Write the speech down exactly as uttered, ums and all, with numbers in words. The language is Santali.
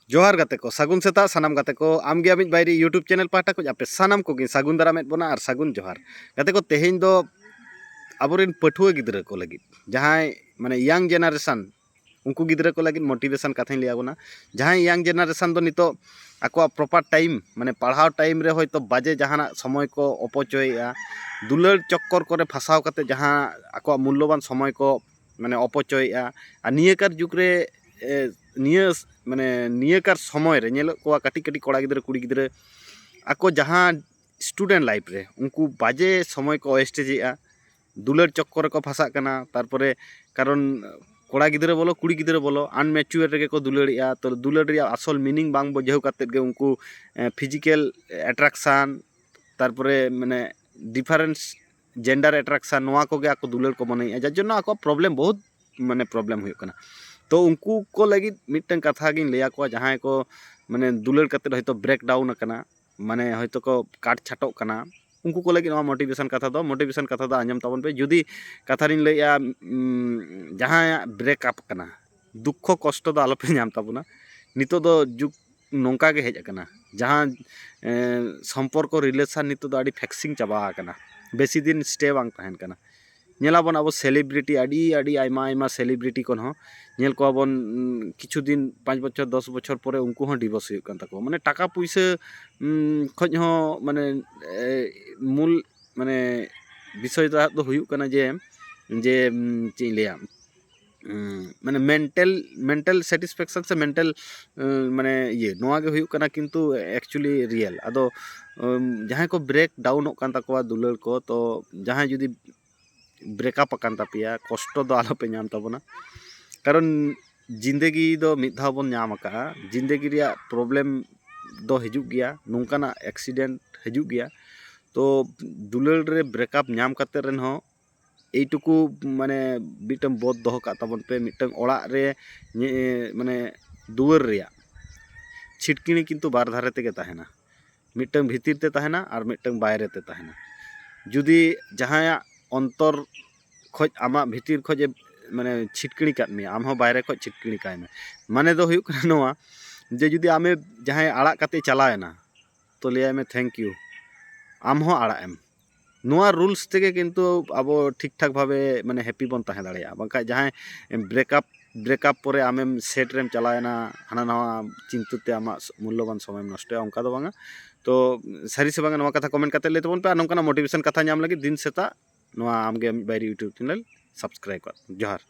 ᱡᱚᱦᱟᱨ ᱜᱟᱛᱮ ᱠᱚ, ᱥᱟᱹᱜᱩᱱ ᱥᱮᱛᱟᱜ ᱥᱟᱱᱟᱢ ᱜᱟᱛᱮ ᱠᱚ᱾ ᱟᱢ ᱜᱮ ᱟᱢᱤᱡ ᱵᱟᱭᱨᱤ YouTube ᱪᱮᱱᱮᱞ ᱯᱟᱦᱴᱟ ᱠᱷᱚᱱ ᱟᱯᱮ ᱥᱟᱱᱟᱢ ᱠᱚᱜᱮᱧ ᱥᱟᱹᱜᱩᱱ ᱫᱟᱨᱟᱢᱮᱫ ᱵᱚᱱᱟ ᱟᱨ ᱥᱟᱹᱜᱩᱱ ᱡᱚᱦᱟᱨ᱾ ᱜᱟᱛᱮ ᱠᱚ, ᱛᱮᱦᱮᱧ ᱫᱚ ᱟᱵᱚᱨᱮᱱ ᱯᱟᱹᱴᱷᱩᱣᱟᱹ ᱜᱤᱫᱽᱨᱟᱹ ᱠᱚ ᱞᱟᱹᱜᱤᱫ, ᱡᱟᱦᱟᱸᱭ ᱢᱟᱱᱮ ᱤᱭᱟᱝ ᱡᱮᱱᱟᱨᱮᱥᱚᱱ, ᱩᱱᱠᱩ ᱜᱤᱫᱽᱨᱟᱹ ᱠᱚ ᱞᱟᱹᱜᱤᱫ ᱢᱳᱴᱤᱵᱷᱮᱥᱚᱱ ᱠᱟᱛᱷᱟᱧ ᱞᱟᱹᱭ ᱟᱵᱚᱱᱟ᱾ ᱡᱟᱦᱟᱸᱭ ᱤᱭᱟᱝ ᱡᱮᱱᱟᱨᱮᱥᱚᱱ ᱫᱚ ᱱᱤᱛᱚᱜ ᱟᱠᱚᱣᱟᱜ ᱯᱨᱚᱯᱟᱨ ᱴᱟᱭᱤᱢ, ᱢᱟᱱᱮ ᱯᱟᱲᱦᱟᱣ ᱴᱟᱭᱤᱢ ᱨᱮ ᱦᱚᱭᱛᱳ ᱵᱟᱡᱮ ᱡᱟᱦᱟᱱᱟᱜ ᱥᱚᱢᱚᱭ ᱠᱚ ᱚᱯᱚᱪᱚᱭᱮᱫᱼᱟ, ᱫᱩᱞᱟᱹᱲ ᱪᱚᱠᱠᱚᱨ ᱠᱚᱨᱮ ᱯᱷᱟᱸᱥᱟᱣ ᱠᱟᱛᱮ ᱡᱟᱦᱟᱸ ᱟᱠᱚᱣᱟᱜ ᱢᱩᱞᱞᱚᱵᱟᱱ ᱥᱚᱢᱚᱭ ᱠᱚ ᱢᱟᱱᱮ ᱚᱯᱚᱪᱚᱭᱮᱫᱼᱟ᱾ ᱟᱨ ᱱᱤᱭᱟᱹᱠᱟᱨ ᱡᱩᱜᱽ ᱨᱮ ᱮ, ᱱᱤᱭᱟᱹ ᱥ- ᱢᱟᱱᱮ ᱱᱤᱭᱟᱹᱠᱟᱨ ᱥᱚᱢᱚᱭ ᱨᱮ ᱧᱮᱞᱚᱜ ᱠᱚᱣᱟ ᱠᱟᱹᱴᱤᱡ ᱠᱟᱹᱴᱤᱡ ᱠᱚᱲᱟ ᱜᱤᱫᱽᱨᱟᱹ ᱠᱩᱲᱤ ᱜᱤᱫᱽᱨᱟᱹ ᱟᱠᱚ ᱡᱟᱦᱟᱸ ᱥᱴᱩᱰᱮᱱᱴ ᱞᱟᱭᱤᱯᱷ ᱨᱮ ᱩᱱᱠᱩ ᱵᱟᱡᱮ ᱥᱚᱢᱚᱭ ᱠᱚ ᱳᱭᱮᱥᱴᱮᱡᱮᱜᱼᱟ, ᱫᱩᱞᱟᱹᱲ ᱪᱚᱠᱠᱚᱨ ᱨᱮᱠᱚ ᱯᱷᱟᱸᱥᱟᱜ ᱠᱟᱱᱟ᱾ ᱛᱟᱨᱯᱚᱨᱮ ᱠᱟᱨᱚᱱ ᱠᱚᱲᱟ ᱜᱤᱫᱽᱨᱟᱹ ᱵᱚᱞᱚ ᱠᱩᱲᱤ ᱜᱤᱫᱽᱨᱟᱹ ᱵᱚᱞᱚ ᱟᱱᱢᱮᱪᱩᱭᱟᱨ ᱨᱮᱜᱮ ᱠᱚ ᱫᱩᱞᱟᱹᱲᱮᱜᱼᱟ᱾ ᱛᱚ ᱫᱩᱞᱟᱹᱲ ᱨᱮᱭᱟᱜ ᱟᱥᱚᱞ ᱢᱤᱱᱤᱝ ᱵᱟᱝ ᱵᱩᱡᱷᱟᱹᱣ ᱠᱟᱛᱮᱫ ᱜᱮ ᱩᱱᱠᱩ ᱯᱷᱤᱡᱤᱠᱮᱞ ᱮᱴᱨᱟᱠᱥᱟᱱ, ᱛᱟᱨᱯᱚᱨᱮ ᱢᱟᱱᱮ ᱰᱤᱯᱷᱟᱨᱮᱱᱥ ᱡᱮᱱᱰᱟᱨ ᱮᱴᱨᱟᱠᱥᱟᱱ, ᱱᱚᱣᱟ ᱠᱚᱜᱮ ᱟᱠᱚ ᱫᱩᱞᱟᱹᱲ ᱠᱚ ᱢᱚᱱᱮᱭᱮᱫᱼᱟ, ᱡᱟᱨ ᱡᱚᱱᱱᱚ ᱟᱠᱚᱣᱟᱜ ᱯᱨᱚᱵᱞᱮᱢ ᱵᱚᱦᱩᱛ ᱢᱟᱱᱮ ᱯᱨᱚᱵᱞᱮᱢ ᱦᱩᱭᱩᱜ ᱠᱟᱱᱟ᱾ ᱛᱚ ᱩᱱᱠᱩ ᱠᱚ ᱞᱟᱹᱜᱤᱫ ᱢᱤᱫᱴᱟᱝ ᱠᱟᱛᱷᱟ ᱜᱤᱧ ᱞᱟᱹᱭ ᱟᱠᱚᱣᱟ, ᱡᱟᱦᱟᱸᱭ ᱠᱚ ᱢᱟᱱᱮ ᱫᱩᱞᱟᱹᱲ ᱠᱟᱛᱮᱫ ᱦᱚᱭᱛᱳ ᱵᱨᱮᱠ ᱰᱟᱣᱩᱱ ᱟᱠᱟᱱᱟ, ᱢᱟᱱᱮ ᱦᱚᱭᱛᱳ ᱠᱚ ᱠᱟᱴ ᱪᱷᱟᱴᱚᱜ ᱠᱟᱱᱟ, ᱩᱱᱠᱩ ᱠᱚ ᱞᱟᱹᱜᱤᱫ ᱱᱚᱣᱟ ᱢᱳᱴᱤᱵᱷᱮᱥᱚᱱ ᱠᱟᱛᱷᱟ ᱫᱚ, ᱢᱳᱴᱤᱵᱷᱮᱥᱚᱱ ᱠᱟᱛᱷᱟ ᱫᱚ ᱟᱸᱡᱚᱢ ᱛᱟᱵᱚᱱ ᱯᱮ᱾ ᱡᱩᱫᱤ ᱠᱟᱛᱷᱟ ᱨᱤᱧ ᱞᱟᱹᱭᱮᱜᱼᱟ, ᱩᱢ, ᱡᱟᱦᱟᱸᱭᱟᱜ ᱵᱨᱮᱠ ᱟᱯ ᱠᱟᱱᱟ, ᱫᱩᱠᱠᱷᱚ ᱠᱚᱥᱴᱚ ᱫᱚ ᱟᱞᱚᱯᱮ ᱧᱟᱢ ᱛᱟᱵᱚᱱᱟ᱾ ᱱᱤᱛᱚᱜ ᱫᱚ ᱡᱩᱜᱽ ᱱᱚᱝᱠᱟ ᱜᱮ ᱦᱮᱡ ᱟᱠᱟᱱᱟ, ᱡᱟᱦᱟᱸ ᱮ, ᱥᱚᱢᱯᱚᱨᱠᱚ ᱨᱤᱞᱮᱥᱚᱱ ᱱᱤᱛᱚᱜ ᱫᱚ ᱟᱹᱰᱤ ᱯᱷᱮᱠᱥᱤᱝ ᱪᱟᱵᱟ ᱟᱠᱟᱱᱟ, ᱵᱮᱥᱤ ᱫᱤᱱ ᱥᱴᱮ ᱵᱟᱝ ᱛᱟᱦᱮᱱ ᱠᱟᱱᱟ᱾ ᱧᱮᱞᱟᱵᱚᱱ ᱟᱵᱚ ᱥᱮᱞᱤᱵᱨᱤᱴᱤ, ᱟᱹᱰᱤ ᱟᱹᱰᱤ ᱟᱭᱢᱟ ᱟᱭᱢᱟ ᱥᱮᱞᱤᱵᱨᱤᱴᱤ ᱠᱚ ᱦᱚᱸ ᱧᱮᱞ ᱠᱚᱣᱟ ᱵᱚᱱ, ᱩᱢ, ᱠᱤᱪᱷᱩ ᱫᱤᱱ ᱯᱟᱸᱪ ᱵᱚᱪᱷᱚᱨ ᱫᱚᱥ ᱵᱚᱪᱷᱚᱨ ᱯᱚᱨᱮ ᱩᱱᱠᱩ ᱦᱚᱸ ᱰᱤᱵᱷᱳᱨᱥ ᱦᱩᱭᱩᱜ ᱠᱟᱱ ᱛᱟᱠᱚᱣᱟ᱾ ᱢᱟᱱᱮ ᱴᱟᱠᱟ ᱯᱩᱭᱥᱟᱹ ᱩᱢ, ᱠᱷᱚᱡ ᱦᱚᱸ ᱢᱟᱱᱮ ᱮ, ᱢᱩᱞ ᱢᱟᱱᱮ ᱵᱤᱥᱚᱭ ᱫᱚ ᱫᱚ ᱦᱩᱭᱩᱜ ᱠᱟᱱᱟ ᱡᱮ, ᱡᱮ ᱩᱢ, ᱪᱮᱫ ᱤᱧ ᱞᱟᱹᱭᱟ, ᱩᱸ, ᱢᱟᱱᱮ ᱢᱮᱱᱴᱟᱞ, ᱢᱮᱱᱴᱟᱞ ᱥᱮᱴᱤᱥᱯᱷᱮᱠᱥᱚᱱ ᱥᱮ ᱢᱮᱱᱴᱟᱞ, ᱩᱸ, ᱢᱟᱱᱮ ᱤᱭᱟᱹ, ᱱᱚᱣᱟ ᱜᱮ ᱦᱩᱭᱩᱜ ᱠᱟᱱᱟ ᱠᱤᱱᱛᱩ ᱮᱠᱪᱩᱭᱮᱞᱤ ᱨᱤᱭᱮᱞ᱾ ᱟᱫᱚ ᱩᱸ, ᱡᱟᱦᱟᱸᱭ ᱠᱚ ᱵᱨᱮᱠ ᱰᱟᱣᱩᱱᱚᱜ ᱠᱟᱱ ᱛᱟᱠᱚᱣᱟ ᱫᱩᱞᱟᱹᱲ ᱠᱚ, ᱛᱚ ᱡᱟᱦᱟᱸᱭ ᱡᱩᱫᱤ ᱵᱨᱮᱠᱟᱯ ᱟᱠᱟᱱ ᱛᱟᱯᱮᱭᱟ, ᱠᱚᱥᱴᱚ ᱫᱚ ᱟᱞᱚᱯᱮ ᱧᱟᱢ ᱛᱟᱵᱚᱱᱟ, ᱠᱟᱨᱚᱱ ᱡᱤᱱᱫᱮᱜᱤ ᱫᱚ ᱢᱤᱫ ᱫᱷᱟᱣ ᱵᱚᱱ ᱧᱟᱢ ᱟᱠᱟᱫᱼᱟ᱾ ᱡᱤᱱᱫᱮᱜᱤ ᱨᱮᱭᱟᱜ ᱯᱨᱚᱵᱞᱮᱢ ᱫᱚ ᱦᱤᱡᱩᱜ ᱜᱮᱭᱟ, ᱱᱚᱝᱠᱟᱱᱟᱜ ᱮᱠᱥᱤᱰᱮᱱᱴ ᱦᱤᱡᱩᱜ ᱜᱮᱭᱟ᱾ ᱛᱚ ᱫᱩᱞᱟᱹᱲ ᱨᱮ ᱵᱨᱮᱠᱟᱯ ᱧᱟᱢ ᱠᱟᱛᱮ ᱨᱮᱦᱚᱸ ᱮᱭᱴᱩᱠᱩ ᱢᱟᱱᱮ ᱢᱤᱫᱴᱟᱝ ᱵᱳᱫᱷ ᱫᱚᱦᱚ ᱠᱟᱜ ᱛᱟᱵᱚᱱ ᱯᱮ, ᱢᱤᱫᱴᱟᱝ ᱚᱲᱟᱜ ᱨᱮ ᱧᱮ-, ᱢᱟᱱᱮ ᱫᱩᱣᱟᱹᱨ ᱨᱮᱭᱟᱜ ᱪᱷᱤᱴᱠᱤᱱᱤ ᱠᱤᱱᱛᱩ ᱵᱟᱨ ᱫᱷᱟᱨᱮ ᱛᱮᱜᱮ ᱛᱟᱦᱮᱱᱟ, ᱢᱤᱫᱴᱟᱝ ᱵᱷᱤᱛᱤᱨ ᱛᱮ ᱛᱟᱦᱮᱱᱟ ᱟᱨ ᱢᱤᱫᱴᱟᱝ ᱵᱟᱭᱨᱮ ᱛᱮ ᱛᱟᱦᱮᱱᱟ᱾ ᱡᱩᱫᱤ ᱡᱟᱦᱟᱸᱭᱟᱜ ᱚᱱᱛᱚᱨ ᱠᱷᱚᱡ, ᱟᱢᱟᱜ ᱵᱷᱤᱛᱤᱨ ᱠᱷᱚᱡ ᱮ ᱢᱟᱱᱮ ᱪᱷᱤᱴᱠᱤᱱᱤ ᱠᱟᱫ ᱢᱮᱭᱟ, ᱟᱢ ᱦᱚᱸ ᱵᱟᱭᱨᱮ ᱠᱷᱚᱡ ᱪᱷᱤᱴᱠᱤᱱᱤ ᱠᱟᱭ ᱢᱮ᱾ ᱢᱟᱱᱮ ᱫᱚ ᱦᱩᱭᱩᱜ ᱠᱟᱱᱟ ᱱᱚᱣᱟ, ᱡᱮ ᱡᱩᱫᱤ ᱟᱢᱮ ᱡᱟᱦᱟᱸᱭ ᱟᱲᱟᱜ ᱠᱟᱛᱮ ᱪᱟᱞᱟᱣ ᱮᱱᱟ, ᱛᱚ ᱞᱟᱹᱭᱟᱭ ᱢᱮ thank you, ᱟᱢ ᱦᱚᱸ ᱟᱲᱟᱜ ᱮᱢ᱾ ᱱᱚᱣᱟ rules ᱛᱮᱜᱮ ᱠᱤᱱᱛᱩ ᱟᱵᱚ ᱴᱷᱤᱠ ᱴᱷᱟᱠ ᱵᱷᱟᱵᱮ ᱢᱟᱱᱮ happy ᱵᱚᱱ ᱛᱟᱦᱮᱸ ᱫᱟᱲᱮᱭᱟᱜᱼᱟ᱾ ᱵᱟᱝᱠᱷᱟᱱ ᱡᱟᱦᱟᱸᱭ breakup breakup ᱯᱚᱨᱮ ᱟᱢᱮᱢ set ᱨᱮᱢ ᱪᱟᱞᱟᱣ ᱮᱱᱟ, ᱦᱟᱱᱟ ᱱᱟᱣᱟ ᱪᱤᱱᱛᱟᱹ ᱛᱮ ᱟᱢᱟᱜ ᱢᱩᱞᱞᱚᱵᱟᱱ ᱥᱚᱢᱚᱭᱮᱢ ᱱᱚᱥᱴᱚᱭᱟ, ᱚᱱᱠᱟ ᱫᱚ ᱵᱟᱝᱟ᱾ ᱛᱚ ᱥᱟᱹᱨᱤ ᱥᱮ ᱵᱟᱝᱟ, ᱱᱚᱣᱟ ᱠᱟᱛᱷᱟ comment ᱠᱟᱛᱮ ᱞᱟᱹᱭ ᱛᱟᱵᱚᱱ ᱯᱮ᱾ ᱟᱨ ᱱᱚᱝᱠᱟᱱᱟᱜ motivation ᱠᱟᱛᱷᱟ ᱧᱟᱢ ᱞᱟᱹᱜᱤᱫ ᱫᱤᱱ ᱥᱮᱛᱟᱜ ᱱᱚᱣᱟ ᱟᱢᱜᱮ ᱢᱤᱫ ᱵᱟᱭᱨᱤ YouTube channel subscribe ᱠᱟᱜ᱾ ᱡᱚᱦᱟᱨ᱾